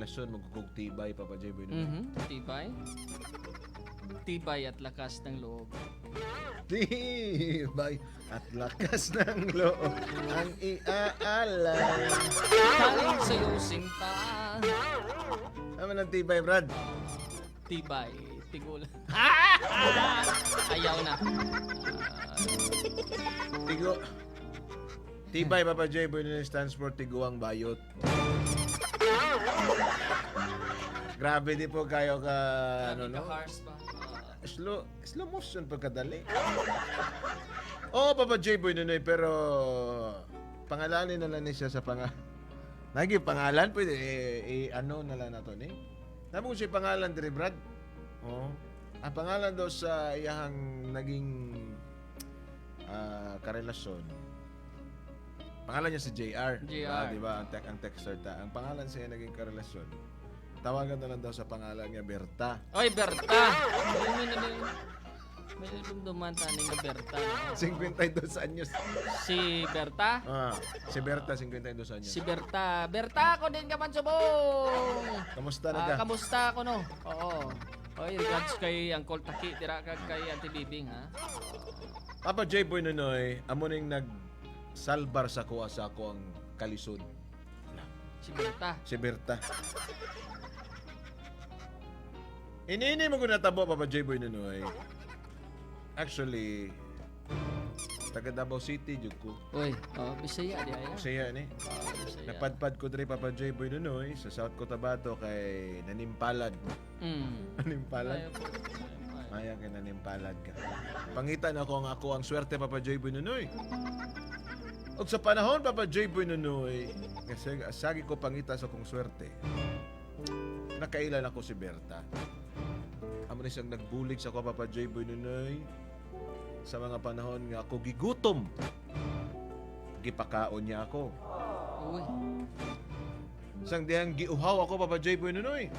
karelasyon magkukog tibay, Papa J. Boy Nunoy. Tibay. Tibay at lakas ng loob. Tibay at lakas ng loob ang iaalay. Tanging sa'yo, sinta. Tama ng tibay, Brad. Tibay. Tigul. Ah! Ayaw na. Tigo. Tibay, Papa J. Boy Nunoy, stands for Tiguang Bayot. Grabe di po kayo ka, ano, Ano, no? Ka-harsh ba? Ah, Slow, slow motion pagkadali. Oo, Papa J. Boy Nunoy, pero pangalanin na lang ni siya sa Nagi pangalan pwede eh, eh, ano na lang nato ni. Namo siya pangalan dire, Brad. Oo. Ang pangalan daw sa iyahang naging karelasyon. Pangalan niya si JR. JR. Ah, di ba? Ang texter ta. Ang pangalan sa iya naging karelasyon. Tawagan na lang daw sa pangalan niya Berta. Oy, Berta! Ay, may nalumduman taning nga Berta, no? 52 anyos. Si Berta? Ah, si Berta, 52 anyos. Si Berta. Berta, ako din ka man subong! Kamusta na Ah, ka? Kamusta ako, no? Oo. Oy, regards kay Uncle Taki, dira kag kay Auntie Bibing, ha? Papa J. Boy Nunoy, amo ning nagsalbar sa kuha sa ako ang kalisod. Si Berta. Si Berta. Inini mo ko natabo, Papa J. Boy Nunoy. Actually, taga Davao City, jud ko. Uy, oh, Bisaya di ay. Bisaya ni. Oh, Bisaya. Napadpad ko diri, Papa J. Boy Nunoy, sa South Cotabato kay Nanimpalad. Nanimpalad? Ayaw po. Maya kay nanimpalad ka. Pangitan ako ang swerte, Papa J. Boy Nunoy. Og sa panahon, Papa J. Boy Nunoy, kasi sagi ko pangita sa kong swerte. Nakailan ako si Berta. Amo ni siyang nagbulig sa ko, Papa J. Boy Nunoy, sa mga panahon nga ako gigutom. Gipakaon niya ako. Uy. Sang dihang giuhaw ako, Papa J. Boy Nunoy,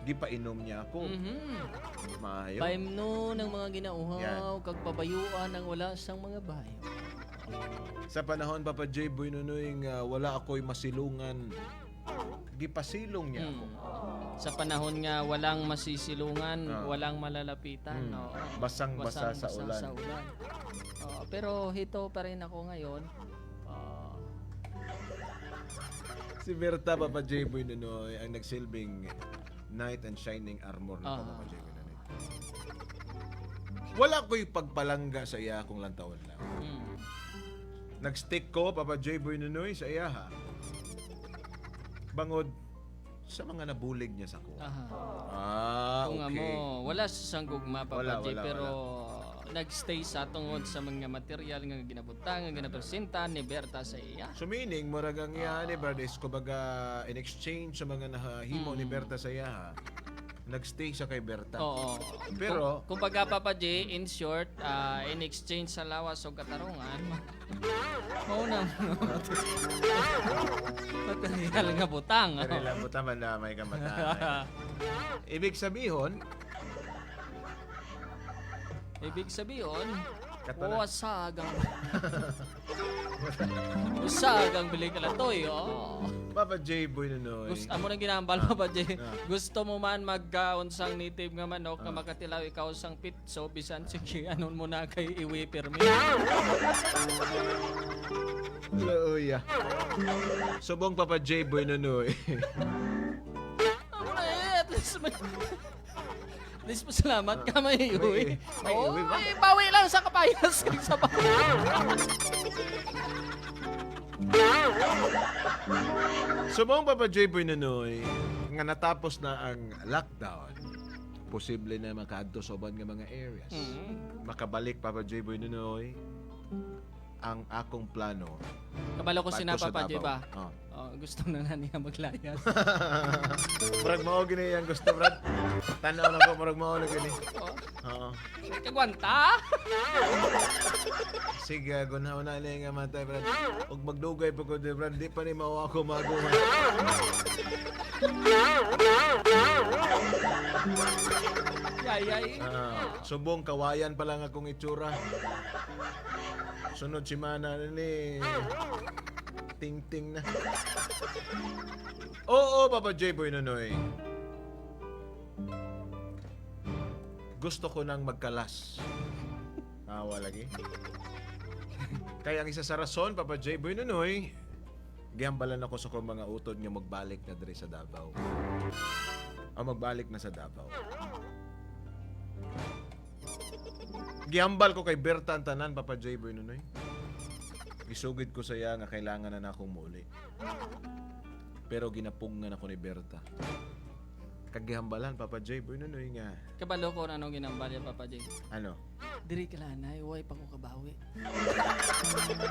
gipainom niya ako. Maayo. Paimno ng mga ginauhaw, Yan. Kag pabayuan ang wala sang mga bayo. Sa panahon, Papa J. Boy Nunoy, nga wala ako'y masilungan, gipasilong niya ako. Sa panahon nga walang masisilungan, walang malalapitan. Oo. Basang-basa sa Basang-basa ulan. sa ulan. Oo, pero hito pa rin ako ngayon. Si Berta, Papa J. Boy Nunoy, ang nagsilbing knight and shining armor na Papa J. Boy Nunoy. Wala ko'y pagpalangga sa iya kung lantawan lang. Nag-stick ko, Papa J. Boy Nunoy, sa iya ha. Bangod sa mga nabulig niya sa kuha. Kung amo, wala sa sanggugma, Papa Wala, J, wala, pero nagstay sa tungod sa mga material nga ginabutang, nga ginapresenta ni Berta sa iya. So meaning, murag ang iya ni Brad is kumbaga in exchange sa mga nahimo ni Berta sa iya ha, nagstay siya kay Berta. Oo. Pero, Kumbaga, Papa J, in short, in exchange sa lawas o katarungan, mao na material nga butang. Pero lang mo tama na may kamatay. Ibig sabihon, Ibig sabihin, Kato na. wasag ang usag ang bili kalatoy. Oh. Papa J. Boy Nunoy. Gusto amo nang ginambal, Papa J. Gusto mo man magkaon sang native nga manok nga makatilaw ikaw sang pitso bisan sige anon mo na kay iwi pirmi. Hallelujah. Subong, Papa J. Boy Nunoy. Amo na eh, at least may at least pasalamat ka may iwi. May iwi ba? Ay, bawi lang sa kapayas kag sa bawi. Subong, Papa J. Boy Nunoy, nga natapos na ang lockdown, posible na makaadto sa uban nga mga areas. Makabalik, Papa J. Boy Nunoy, ang akong plano. Kabalo ko sina Padto sa Papa J Davao. ba? Oh. Oh, gusto na na niya maglayas. Murag mao gini ang gusto, Brad. Tanaw na ko, murag mao na gini. Oh, Oo. kagwanta. Sige, gunaw na lang nga matay, Brad. Ug magdugay pa ko, di, Brad. Di pa ni mao ako maguman. Yay, yay. Ah, subong kawayan pa lang akong itsura. Sunod si Mana ni. Ting-ting na. Oo, Papa J. Boy Nonoy. Gusto ko nang magkalas. Tawa lagi. Kaya ang isa sa rason, Papa J. Boy Nonoy, gihambalan ako sa kong mga utod nga magbalik na diri sa Davao. O magbalik na sa Davao. Gihambal ko kay Berta ang tanan, Papa J. Boy Nonoy. Isugid ko sa iya nga kailangan na akong muuli. Pero ginapungan ako ni Berta. Kagihambalan, Papa J. Boy Nonoy, nga. Kabalo ko na anong ginambal ya, Papa J. Ano? Diri ka lang, nay. Way pa ko kabawi.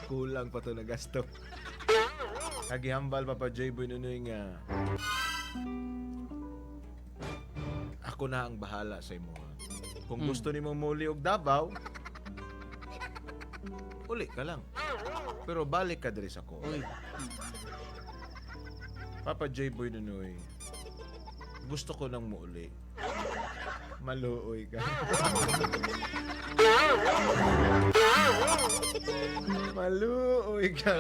Kulang pa to na gasto. Kagihambal, Papa J. Boy Nonoy, nga. Ako na ang bahala sa imo. Ha. Kung gusto nimo muli og Davao, uli ka lang. Pero balik ka diri sa ko. Uy. Papa J. Boy Nunoy, gusto ko nang muuli. Maluoy ka. Maluoy ka.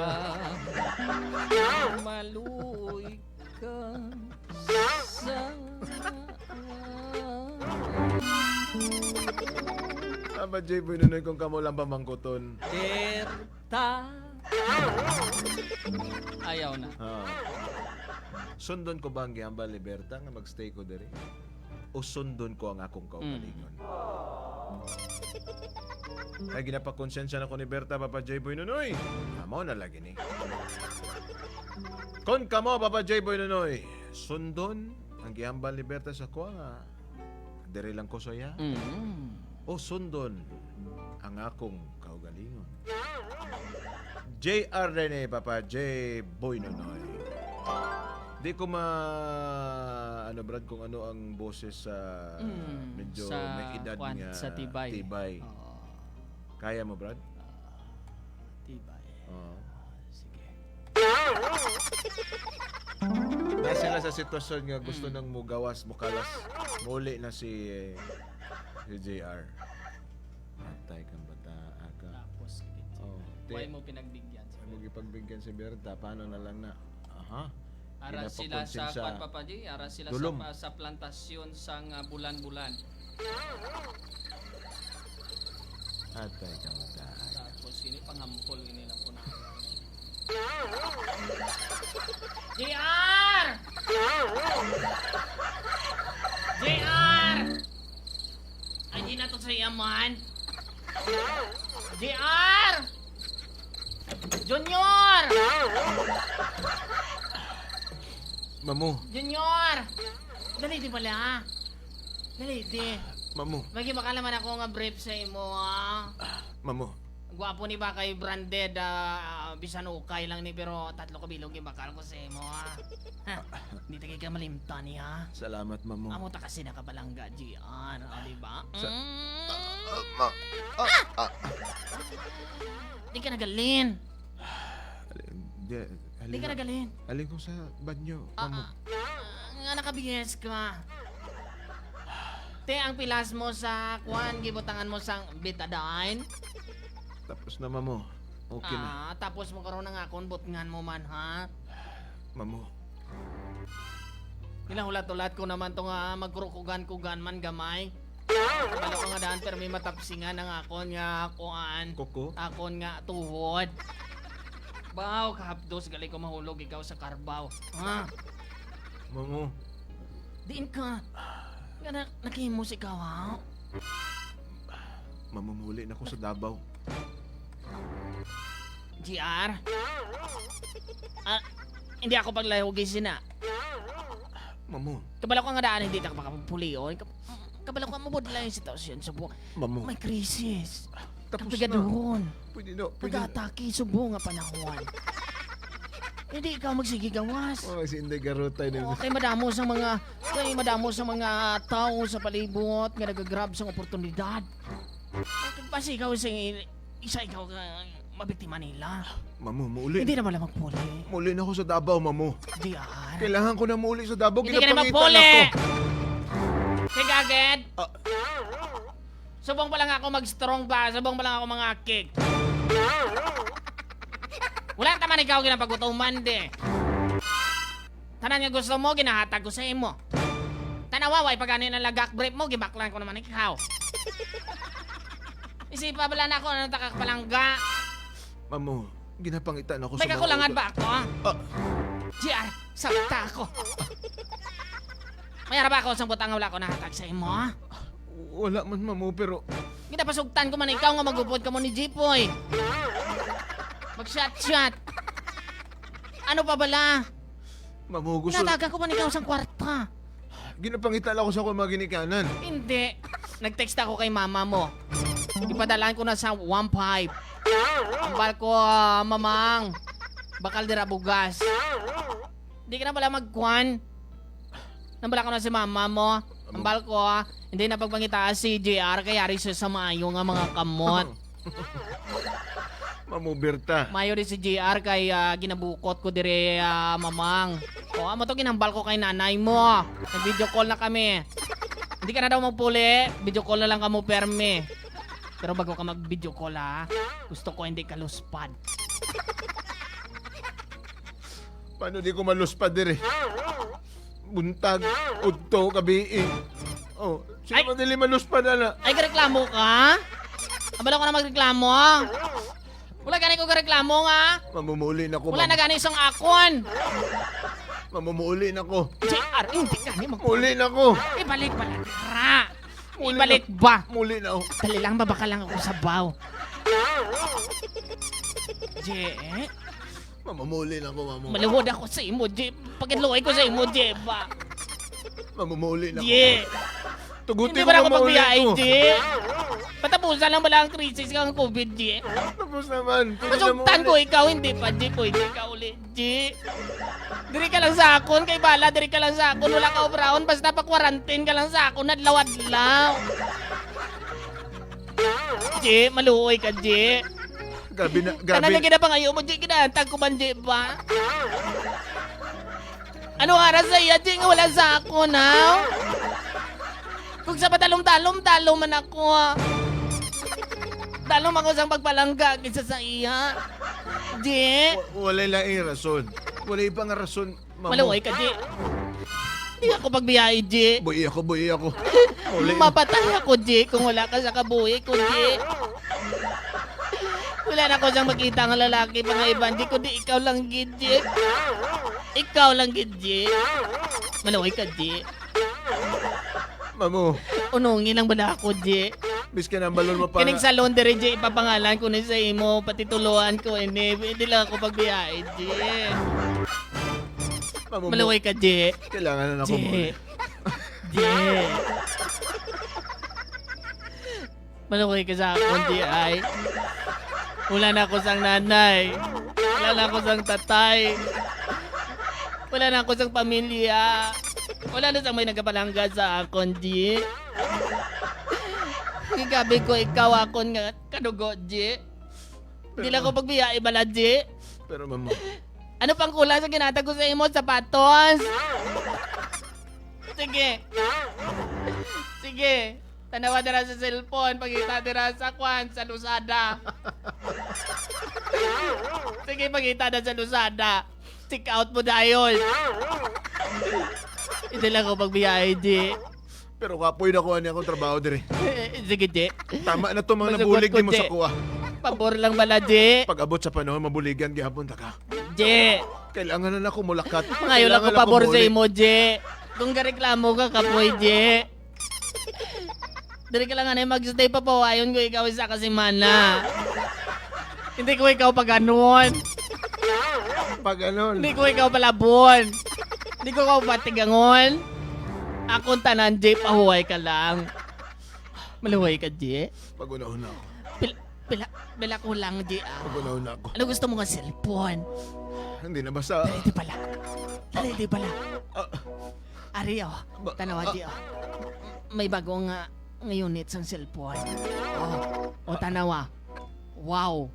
Maluoy ka sa. Papa J. Boy Nunoy, kung kamo lang pamangkuton. Berta. Ayaw na. Ah. Sundon ko ba ang gihambal ni Berta nga magstay ko diri? O sundon ko ang akong kaugalingon? Ay, ginapakonsensya na ko ni Berta, Papa J. Boy Nunoy. Amo na lagi ni. Kon kamo, Papa J. Boy Nunoy, sundon ang gihambal ni Berta sa kuha nga diri lang ko saya. O sundon ang akong kaugalingon. J.R. Rene, Papa J. Boy Nonoy. Di ko ma ano, Brad, kung ano ang boses sa medyo sa may edad kwan, nga sa tibay. Tibay. Oo, Kaya mo, Brad? Tibay. Oo. Sige. Na sila sa sitwasyon nga gusto nang mugawas, mukalas, muli na si si JR. Atay kang bata ka. Tapos, Oh, why mo pinagbigyan? Mo gipagbigyan si Berta, paano na lang na? Aha. Ara sila sa Ginapakonsensya. kwan, Papa J, ara sila Dulom. sa plantasyon sang bulan-bulan. Atay kang bata. Tapos ini panghampol ini lang po na. JR! JR! Ay, di na to sa yaman. JR! Junior! Mamu, Junior! Dali di pala ha? Dali di. Mamu, Magibaka naman ako nga brief sa imo ha. Mamu. Gwapo ni ba kay branded bisan ukay lang ni pero tatlo ka bilog yung bakal ko sa imo ha. Ha, Hindi tagay ka malimtan ni ha. Salamat, Mamu. Amo ta kasi nakabalangga GR, ah, di ba? Ma, Di ka nagalin. Di, Di ka nagalin. Alin ko sa banyo, Mamu. Nga nakabihis ka. Te, ang pilas mo sa kwan, gibutangan mo sa betadine. Tapos na, Mamu. Okay na. Ah, tapos mo karon ang akon butngan mo man ha. Mamu. Ginahulat-ulat ko naman to nga magkurukugan-kugan man gamay. Kabalo ko nga daan pero may matapsingan ang akon nga kuan. Koko? Akon nga tuhod. Baw, kahapdos gali ko mahulog ikaw sa karbaw. Ha? Mamu. Diin ka. Nga na, nakihimos ikaw ha? Mamumuli na ko sa Davao. GR? Ah, hindi ako paglahugisin na. Mamu. Kabalo ko nga daan, hindi ta ka makapulion. Kabalo ko mabudla yung sitwasyon sa buong. Mamu. May krisis. Tapos na. Kapigaduhon. Pwede na. Pwede na. Nag-atake subong nga panahon. Hindi ikaw magsigigawas. Oh, si Inday Garutay na. Oo, kay madamo sa mga tao sa palibot nga nagagrab sa oportunidad. Basta ikaw sa isa ikaw ka mabiktima nila. Mamu, muuli. Hindi na wala magpuli. Muli na ako sa Davao, Mamu. DR. Kailangan ko na muli sa Davao. Hindi ka na Ginapangitan magpuli! ako. Sige agad! Ah. Subong pa lang ako mag-strong ba? Subong pa lang ako mga kick. Wala ta man ikaw ginapagutuman de. Tanan nga gusto mo, ginahatag ko sa imo. Tanawa, way pagani ng lagak brief mo, gibaklan ko naman ikaw. Isipa bala na ako, ano takakapalangga. Mamo, ginapangitan ako May sa mga kakulangan utang. ba ako? Ah, GR, sabta ako. May ara ba ako sa butang nga wala ko nahatag sa imo? Ha? Wala man, mamo, pero Ginapasugtan ko man ikaw nga magupod ka mo ni Jipoy. Mag-shot-shot. Ano pa bala? Mamo, gusto Ginatagan ko man ikaw sa kwarta. Ginapangitan ako sa akong mga ginikanan. Hindi. Nag-text ako kay mama mo. Ipadalaan ko na sa 1.5. Ambal ko, mamang. Bakal dira bugas. Hindi ka na pala magkwan. Nambala ko na si mama mo. Ambal ko, hindi na pagpangita si JR kay ari siya sa maayo nga mga kamot. Mamo, Berta. Mayo rin si JR kay ginabukot ko dire mamang. O amo to ginambal ko kay nanay mo. Nag-video call na kami. Hindi ka na daw magpuli. Video call na lang kamo perme. Pero bago ka mag-video call ha, gusto ko hindi ka luspad. Paano di ko maluspad dire? Buntag, udto, gabi. Oh, sino Ay! man dili maluspad ana? Ay, kareklamo ka? Abala ko na magreklamo. Wala gani ko kareklamo nga. Mamumuli na ko. Wala na gani isang akon. Mamumuli na ko. JR, hindi gani mag... Muli na ko. Ibalik pala. Ra. Muli Ibalik ba? Muli na ako. Dali lang, babaka lang ako sa baw. Je, Mamumuli na ako, mamo. maluhod ako sa imo, Je. Pagkaluoy ko sa imo, Je ba? Mamumuli na ako. Je, Tugutin hindi ba na ako mo mamuli pagbiyay, ko. Je? Patapusan lang bala ang krisis kang COVID, Je. Tapos naman. Pwede na Masugtan muli. ko ikaw, hindi pa, Je. Pwede ka uli, Je. Diri ka lang sa akon, kay Bala, diri ka lang sa akon. Wala ka obrahon, basta pa-quarantine ka lang sa akon, adlaw-adlaw. Je, maluoy ka, Je. Gabi na, gabi. Tanan na ginapangayo mo, Jay, ginahantag ko man, Jay, ba? Ano oras sa iya, Jay, nga wala sa ako, na? Kung sa patalom-talom, talo man ako, ha? Talom ako sa pagpalangga kaysa sa iya. Jay, Wala lang rason. Wala ibang rason, mamo. maluway ka, Jay. Hindi ako pagbiyahe, Jay. Buhi ako, buhi ako. Muli na. Mapatay ako, Jay, kung wala ka sa kabuhi ko, Jay. Wala na ko siyang makita ng lalaki pa nga iba. Hindi kundi ikaw lang, gid, Jay. Ikaw lang, gid, Jay. Malaway ka, Jay. Mamo, Unungin lang bala ako, Jay. biskan ang balon mo pa. Kining sa laundry, Jay, ipapangalan ko ni sa imo. Patituluan ko, ini. Hindi lang ako pagbiyahe, Jay. Mamo, Malaway ka, Jay. kailangan na ako muli. Jay. Jay. Malungkot ka sa akon, Jay. Ay. Wala na ako sang nanay. Wala na ako sang tatay. Wala na ako sang pamilya. Wala na sang may nagapalangga sa akon, Jay. Gigabi ko ikaw akon nga kadugo, Jay. Hindi lang ako pagbiyae bala, Jay. Pero mamo, Ano pang kulang sa ginatag ko sa imo? Sapatos? Sige. Sige. Tanawa dira sa cellphone, pagita dira sa kwan, sa Lazada. Sige, pagita na sa Lazada. Check out mo dayon. Hindi lang ako pagbiyahe, G. Pero kapoy na ko ani akong trabaho dire. Sige, G. Tama na to mga Masugot nabulig ko, di mo Che. sa kuha. Pabor lang bala, G. Pag abot sa panahon, mabuligan gihapon ta ka. G. Kailangan na ako mulakat. Ngayon lang ko Kailangan pabor sa muli. imo, J. Kung gareklamo ka, kapoy, J. Diri ka lang anay mag-stay pa pawayon ko ikaw isa kasi mana. Hindi ko ikaw paganon. Pag ano, Hindi ko ikaw palabon. Hindi ko ikaw patigangon. Akong tanan, J, pahuway ka lang. Maluway ka, J. Pag una-una ako. Pila, pila, pila ko lang, J. Ah. Pag una-una ako. Ano gusto mo nga cellphone? Hindi na basta. Dali, di pala. Dali, di pala. Ah, Ari, oh. Tanawa, di, oh. May bagong nga unit sa cellphone. Oh, oh, tanawa. Wow.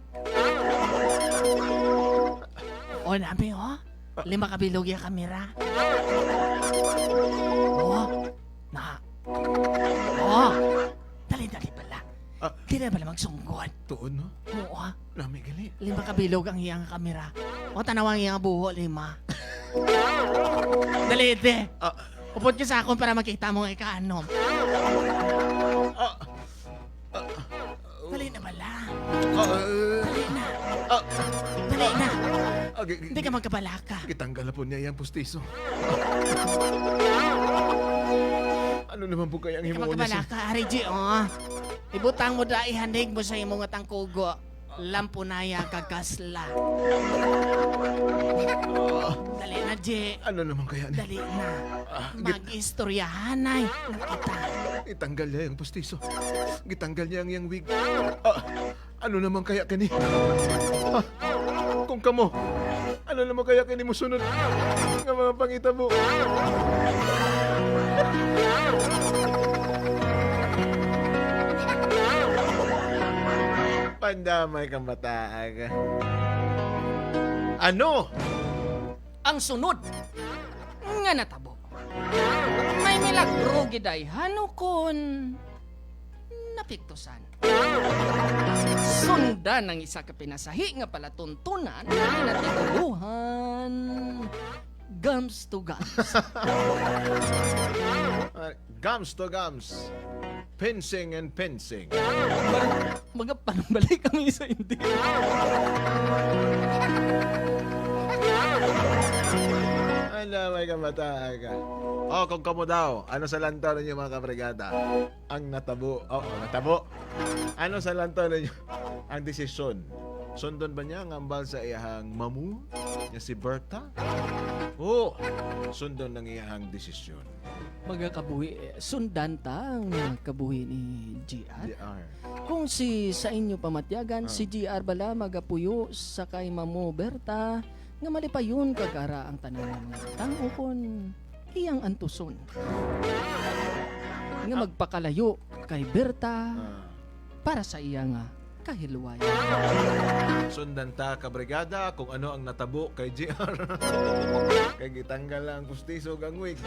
Oh, nami, oh. 5 kabilog yung kamera. Oh, na. Oh, dali-dali pala. Ah. Di na pala magsunggod. Tuon, no? Oo, ah. Nami gali. 5 kabilog. Nagabilog ang iyang kamera. O tanaw ang iyang buho, lima. Dali, de. Ah, Upod ka sa akon para makita mo ang ikaanom. ah, Dali na bala. ah, eh, Dali na. ah, Dali na. ah, Hindi ka magkabalaka. Gitanggal na po niya yung pustiso. Ano naman po kaya ang Hindi ka himuon niya sa... magkabalaka, Ari G, oh. Ibutang mo da, ihanig mo sa imong tangkugo. Lampunaya kagasla. Dali na, G. Ano naman kaya niya? Dali na. Ah, Mag-istoryahan ay nakita. Itanggal niya yung pustiso. Gitanggal niya ang iyang wig. Ah, ano naman kaya kani? Ah, kung kamo, ano naman kaya kani musunod nga mga pangitabo? Pandamay kang bataag. Ano? Ang sunod nga natabo. May milagro giday hanukon napiktusan. Sundan ang isa ka pinasahi nga palatuntunan nga natituluhan gums to gums. Ah, gums to gums. Pinsing and pinsing. Magapanumbalik kami sa hindi. Ano, may kabataan ka. Oh, kung kamo daw, ano sa lantaw ninyo mga kabrigada? Ang natabo. Oh, natabo. Ano sa lantaw ninyo? Ang desisyon. Sundon ba niya ang ambal sa iyahang mamu? Nga si Berta? Oo, sundon ng iyahang desisyon. Mga kabuhi, sundan ta ang kabuhi ni GR. DR. Kung si sa inyo pamatyagan, si GR bala magapuyo sa kay Mamo Berta nga malipayon kagara ang tanan ng mga tang ukon iyang antuson. Nga magpakalayo kay Berta para sa iya nga kahilwayan. Sundan ta kabrigada kung ano ang natabo kay GR. Kay gitanggal lang ang pustiso ug ang wig.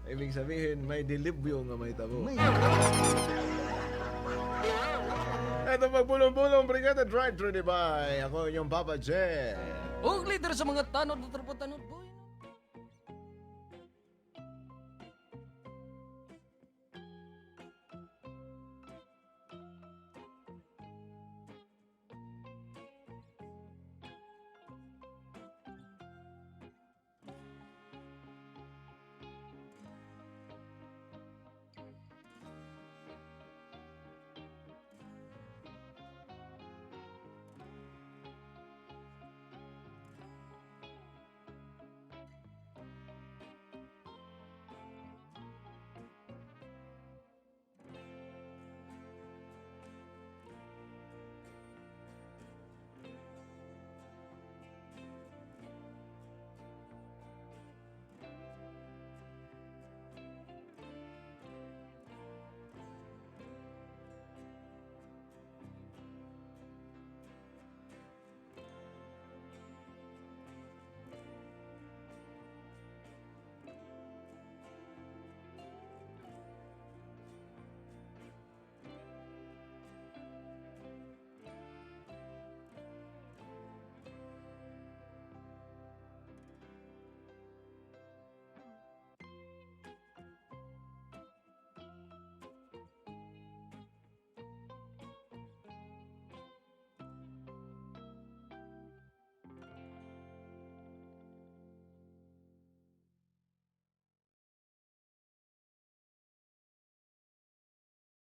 Ibig sabihin, may dilibyo nga may tabo. Ito pagbulong-bulong, Brigada Drive Thru Dubai. Ako yung Papa J. Ug leader sa mga tanod, tanod, boy.